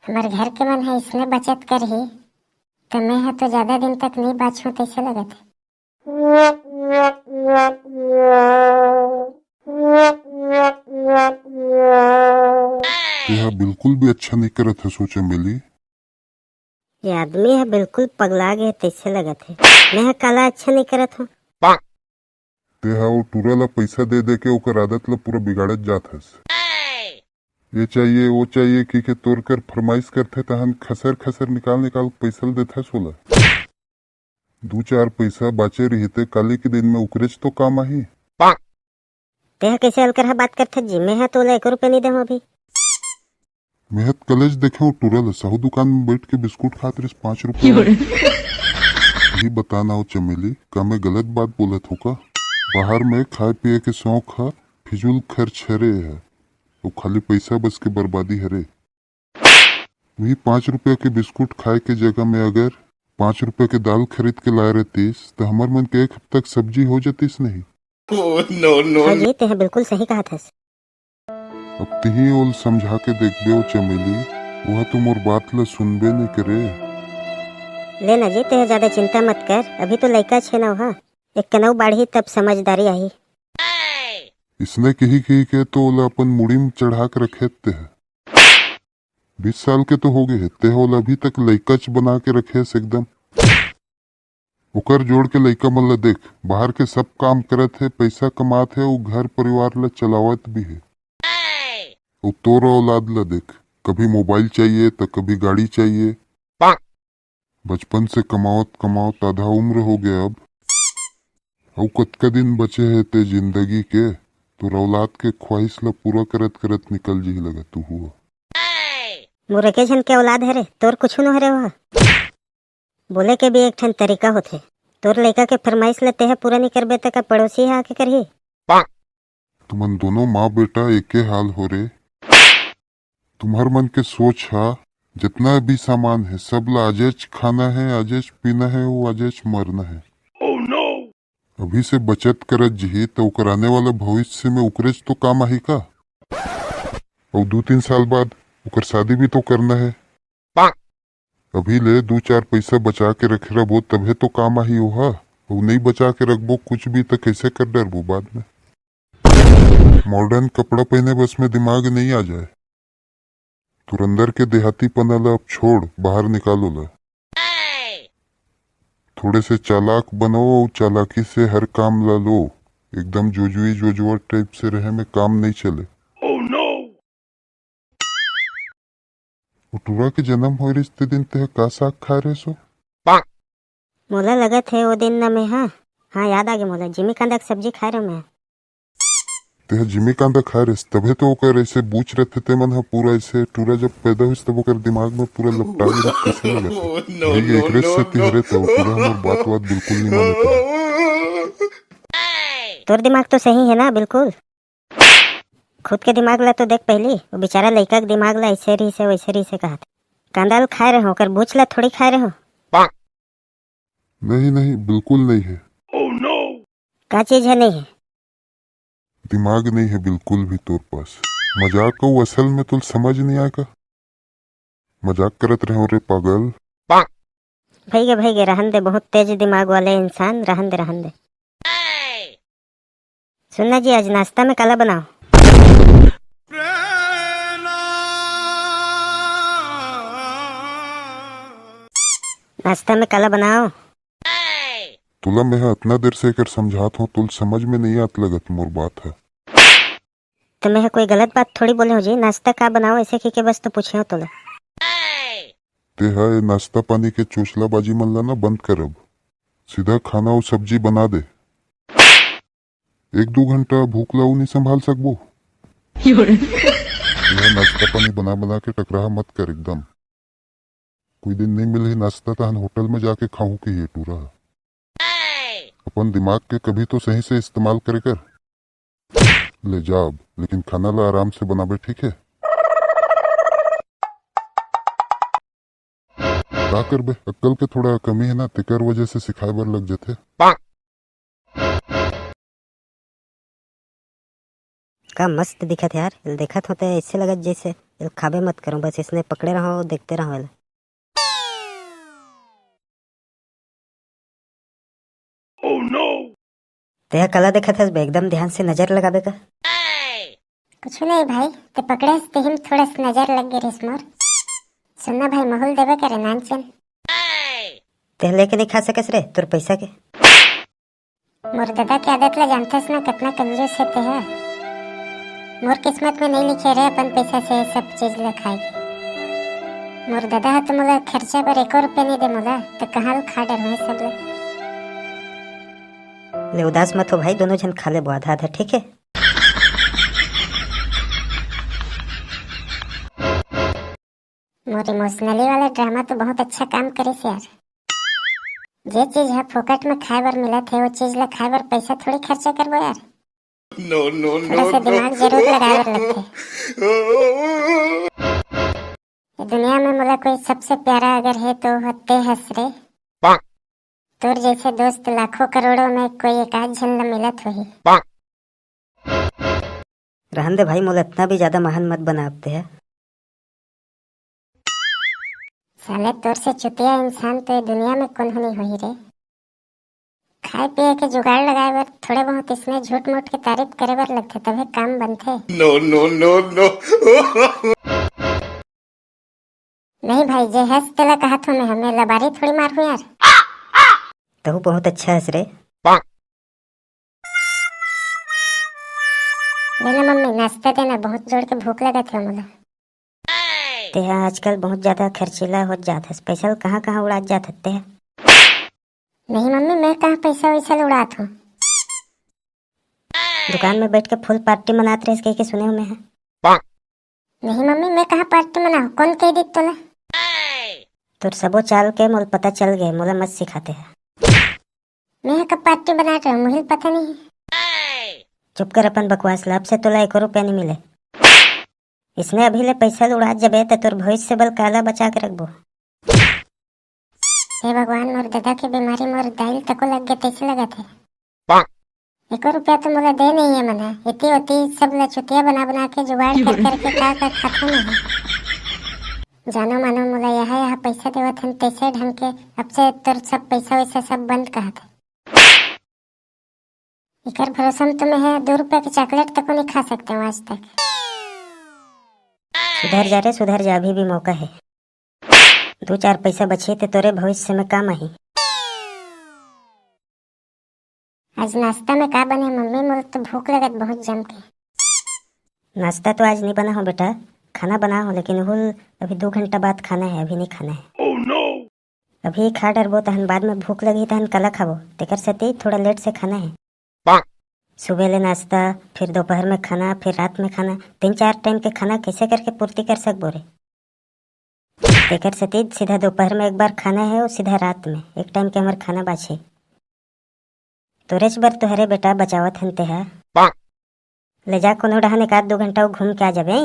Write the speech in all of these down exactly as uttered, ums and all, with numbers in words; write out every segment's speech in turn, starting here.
हमर घर के मन ह इसने बचत करही, त मैं ह तो ज्यादा दिन तक नइ बाँचहूँ तइसे लगत हे। तेहा बिल्कुल भी अच्छा नइ करत हस ओ चमेली। ये आदमी ह बिल्कुल पगला गे हे तइसे लगत हे। मैं ह काला अच्छा नइ करत हूँ। तेहा ओ टूरा ला पइसा दे दे के ओकर आदत ला पूरा बिगाड़त जात हस। ये चाहिए, वो चाहिए कहिके तोर कर फरमाइश करथे, तहन खसर खसर निकाल निकाल पइसा ल देथस ओला। दू चार पइसा बाचे रहिते, काली के दिन में उकरेच तो काम आही। तेहा कइसे अलकरहा बात करथस जी? मैं ह तोला एको रुपया नइ देहूँ अभी। मेंह त कलेच देखेंव टूरा ल, साहू दुकान में बइठ के बिस्कुट खात रहिस पाँच रुपया वाला। अभी बता ना ओ चमेली, का मैं गलत बात बोलत हँव का? बाहर में खाए पिए के शौक ह फिजूल खर्च हरे हे, अउ खाली पइसा बस के बर्बादी हरे। वही पाँच रुपया के बिस्कुट खाए के जगह में अगर पाँच रुपया के दाल खरीद के लाए रहतिस, त हमर मन के एक हफ्ता के सब्जी हो जतिस नहीं। Oh, no, no, हाँ जी, तेहा बिल्कुल सही कहत हस। अब तिही ओल समझा के देखबे ओ चमेली, ओह तो मोर बात ल सुनबे नइ करे। ले ना जी, तेहा ज्यादा चिंता मत कर, अभी तो लइका छे ना ओहा, एक कनऊ बाढ़ही तब समझदारी आही। इसने कही कही के तो ओला अपन मुड़ी में चढ़ा के रखे तेहा। बीस साल के तो हो गे हे, तेह ओला अभी तक लइकाच बना के रखे हस एकदम। ओकर जोड़ के लइका मन ल देख, बाहर के सब काम करत हे, पइसा कमात हे, अउ घर परिवार ल चलावत भी हे। अउ तोर औलाद ल देख, कभी मोबाइल चाहिए त कभी गाड़ी चाहिए। बचपन से कमावत कमावत आधा उम्र हो गया अब। अउ कतका दिन बचे हे ते जिंदगी के? तोर औलाद के ख्वाहिश ल पूरा करत करत निकल जिही लगा तू हुआ। मोर एके झन के औलाद हरे, तोर कुछु नो हरे ओहा। बोले के भी एक ठन तरीका होथे। तोर लइका के फरमाइश ल तेह पूरा नी करबे त का पड़ोसी ह आके करही? तुमन दोनों माँ बेटा एके हाल हो रे। तुम्हर मन के सोच ह, जितना भी सामान हे, सब ला आजेच खाना हे, आजेच पीना हे, वो आजेच मरना हे। अभी से बचत करत जिही, त ओकर आने वाला भविष्य में ओकरेच तो काम आही का? अउ दू तीन साल बाद ओकर शादी भी तो करना हे। अभी ले दू चार पइसा बचा के रखे रहिबो, तभे तो काम आही ओहा। अउ नइ बचा के रखबो कुछ भी, त कइसे कर डरबो बाद में? मॉडर्न कपड़ा पहिने बस में दिमाग नइ आ जाए। तोर अंदर के देहातीपना ल अब छोड़, बाहर निकाल ओला। थोड़े से चालाक बनो अउ चालाकी से हर काम ल लो। एकदम जोजुई जोजुआ टाइप से रहे में काम नइ चले। ओ टूरा के जन्म होए रिहिस ते दिन तेह का साग खाए रहेस ओ? मोला लगत हे ओ दिन न मैं हा, हाँ, याद आगे मोला, जिमी कांदा के सब्जी खाए रहेंव मैं। तेह जिमी कांदा खाए रहेस, तभे तो ओकर ऐसे बूच रहथे ते मन ह पूरा ऐसे टूरा जब पैदा होइस तब ओकर दिमाग में पूरा लपटा गे रहथे, कइसे लगत हे? Oh, no, भाई, no, एकरे no, से no। तिहरे तो टूरा हमर बात बात बिल्कुल नहीं मानत हे। तोर दिमाग तो सही है ना, बिल्कुल। खुद के दिमाग ला तो देख पहली, वो बेचारा लइका के दिमाग ला ऐसे रहिसे, वैसे रहिसे कहत। कांदा ल खाए रहेंव, ओकर बूच ला थोड़ी खाए रहेंव। नहीं, नहीं, बिल्कुल नहीं है। का चीज है नहीं है? दिमाग नहीं है बिल्कुल भी तोर पास। मजाक अउ असल में तोल समझ नहीं आए का? मजाक करत रहेंव रे पागल। भइगे, भइगे, रहन दे, बहुत तेज दिमाग वाले इंसान, रहन दे, रहन दे। सुनना जी, आज नाश्ता में काला बनाओ? नाश्ता में काला बनाओ? तोला मैं ह अतना देर से एकर समझात हूँ, तोल समझ में नहीं आत लगत मोर बात ह। तो मैं ह कोई गलत बात थोड़ी बोले हूँ जी, नाश्ता का बनाओ ऐसे कह के बस तो पूछे हूँ तोला। ते ह ए नाश्ता पानी के चोचलाबाजी मन ला ना बंद करब, सीधा खाना अउ सब्जी बना दे। एक दू घंटा भूख ला अउ नहीं संभाल सकबो? यो रे। तेहा नाश्ता पानी बना बना के टकराहा मत कर एकदम। कोई दिन नहीं मिलही नाश्ता, तहन होटल में जाके खाहूं कहिए टूरा। अपन दिमाग के कभी तो सही से इस्तेमाल करे कर। ले जाब, लेकिन खाना ला आराम से बनाबे, ठीक है? का करबे, अक्कल के थोड़ा कमी है ना, तेकर वजह से सिखाए बर लग जथे। का मस्त दिखत हे यार, देखत होते ऐसे लगत जैसे एला खाबे मत करव, बस इसने पकड़े रहव, देखते रहव एला। Oh no! तेहा काला देखत हस बे? एकदम ध्यान से नजर लगाबे का। कुछु नहीं भाई, ते पकड़े हस, तेही म थोड़ा सा नजर लग गे रहिस मोर। सुनना भाई, महूं ल देबे करे नानचन। तेहा लेके नहीं खा सकस रे तोर पैसा के। मोर ददा के आदत ला जानथस ना, कतना कंजूस हे तेहा। मोर किस्मत में नहीं लिखे रे अपन पैसा से सब चीज ला खाए के। मोर ददा ह तो मोला खर्चा बर एको रुपया नहीं दे मोला, तो कहाँ ल खा डरहूं सब ला। ले उदास मत हो भाई, दोनों झन खा लेबो आधा आधा, ठीक है? मोर इमोशनली वाला ड्रामा तो बहुत अच्छा काम करिस यार। जे चीज ह फोकट में खाए बर मिलत हे, वो चीज ला खाए बर पैसा थोड़ी खर्चा करबो यार। No, no, थोड़ा no, सा no। दिमाग जरूर लगाए बर लगथे। ये दुनिया में मोला कोई सबसे प्यारा अगर हे तो वो ते हस रे। तोर जैसे दोस्त लाखों करोड़ों में कोई एक आध झन ला मिलत होही। रहन दे भाई, मोला इतना भी ज्यादा महान मत बना अब ते ह। साले तोर से चुतिया इंसान तो ये दुनिया में कोनो नहीं होही रे। खाए पिए के जुगाड़ लगाए बर थोड़े बहुत इसने झूठ मूठ के तारीफ करे बर लगथे, तभे काम बनथे। No, no, no, no। नहीं भाई, जे हस तेला कहत हूँ मैं, हमें लबारी थोड़ी मारहूँ यार। तहू बहुत अच्छा हस रे। ले ना मम्मी, नाश्ता देना, बहुत जोर के भूख लगत हे मोला। तेहा आजकल बहुत ज्यादा खर्चीला होत जात हस, पैसा ल कहाँ कहाँ उड़ात जात हस तेहा। नहीं मम्मी, मैं कहाँ पैसा वैसा ल उड़ात हूँ। दुकान में बैठ के फुल पार्टी मनात रहिस कह के सुने हूँ मैं ह। नहीं मम्मी, मैं कहाँ पार्टी मनाहूँ, कौन कह दिस तोला? तोर सबो चाल के मोला पता चल गे, मोला मत सिखा तेहा। मैं ह कब पार्टी बनात रहेंव, मुहिल पता नहीं। चुप कर अपन बकवास ला, अब से तोला एको रुपया नहीं मिले। इसने अभी ले पैसा ल उड़ात जबे त तोर भविष्य बर काला बचा के रखबो। हे भगवान, मोर ददा के बीमारी मोर दाई ल तको लग गे तैसे लगत हे। एको रुपया तो मोला दे नहीं हे मन ह, एती ओती सब ला चुतिया बना बना के जुगाड़ कर कर के का का खाथे नहीं। जानो मानो मोला यहा यहा पैसा देवत हन तैसे ढंग के, अब से तोर सब पैसा वैसा सब बंद कहत हे। एकर भरोसा में तो मैं ह दो रुपया के चॉकलेट तको नहीं खा सकते हूँ आज तक। सुधर जा रे, सुधर जा, अभी भी मौका है। दो चार पैसा बचे ते तोरे भविष्य में काम आही। आज नाश्ता में का बने मम्मी? मोला तो भूख लगत बहुत जम के। नाश्ता तो आज नहीं बना हो बेटा, खाना बना हो, लेकिन हुल अभी दो घंटा बाद खाना है, अभी नहीं खाना है। Oh no! अभी खा डरबो तहन बाद में भूख लगही तहन कला खाबो, तेकर सेती थोड़ा लेट से खाना है। सुबह ले नाश्ता, फिर दोपहर में खाना, फिर रात में खाना, तीन चार टाइम के खाना कैसे करके पूर्ति कर सकबो रे? तेकर सेती सीधा दोपहर में एक बार खाना है और सीधा रात में एक टाइम के हमर खाना बाचे। तोरेच बर तो हरे बेटा बचावत हन तेहा। ले जा कोनो डहन एक आध दो घंटा घूम के आ जाबे।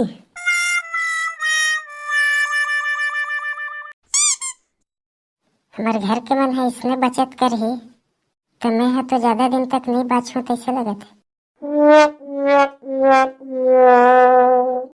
हमर घर के मन ह इसने बचत करही, त मैं ह तो ज्यादा दिन तक नहीं बाचहूं तैसे लगत हे।